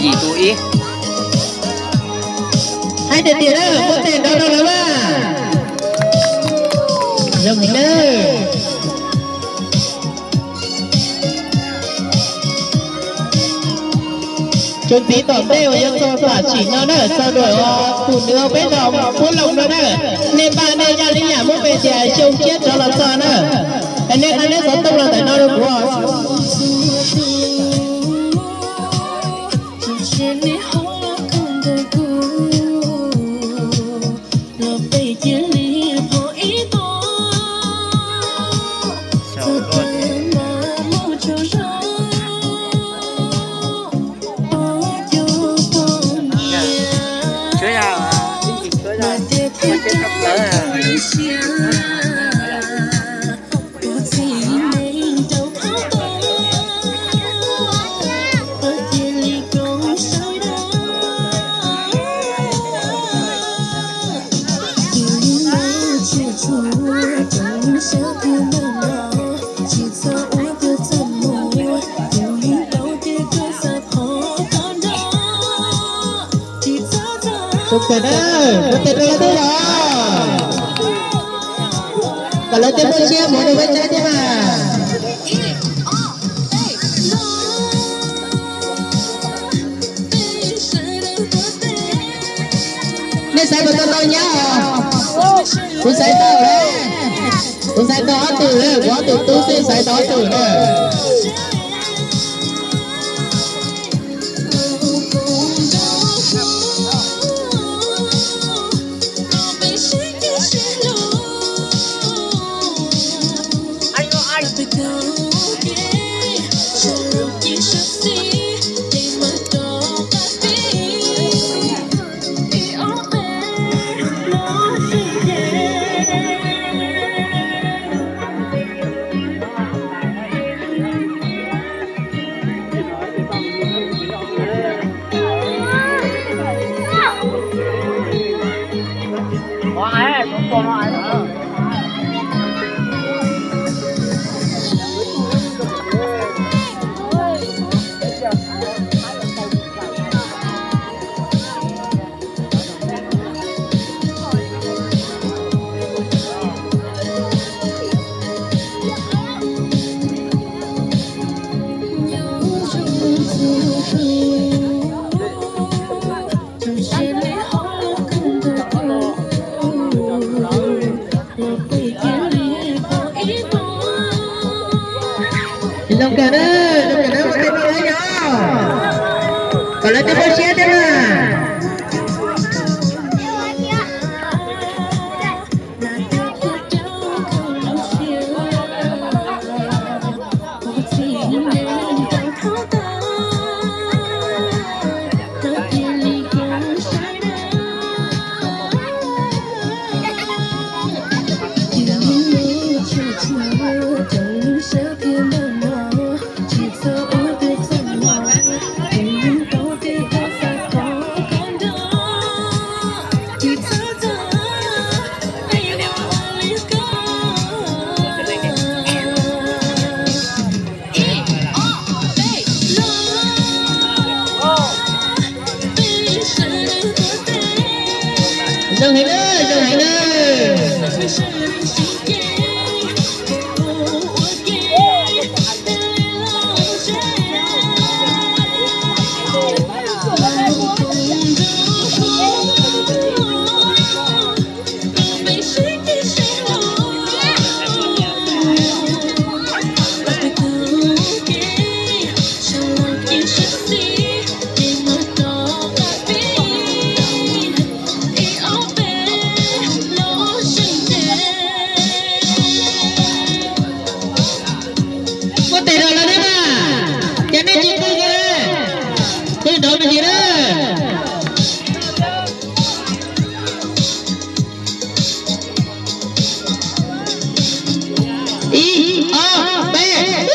Yim tus ib. Hais tiag tiag na, muab tes nrov rau lawv na. Zoo heev na. Tus txiv tom ntej uas yuav txog tam sim no na, txog tus, tus nws peb tau puab loo no na. Nej npaj nej zaj li yam muab pes tias xyoo tshiab rov los txog na. Es nej qhia nej xov tooj los ntawm no rau kuv. Sawv daws, sawv daws, sawv daws, kom lawv tej muaj siab mus rau peb saib thiab mas. Nej xaiv puas tau ntau nyab os? Kuv xaiv tau lawm. Kuv xaiv tau ob tug lawm, kuv ob tug tub xwb xaiv tau ob tug lawm. Zoo kawg na, zoo kawg na, ua tej no na yog. Kom lawv tej muaj siab thiab na. Zoo heev na, zoo heev na. Muab tes rau lawv thiab mas, ces nej tsis qw li, qw nrov me ntsis na. Ib, ob, peb.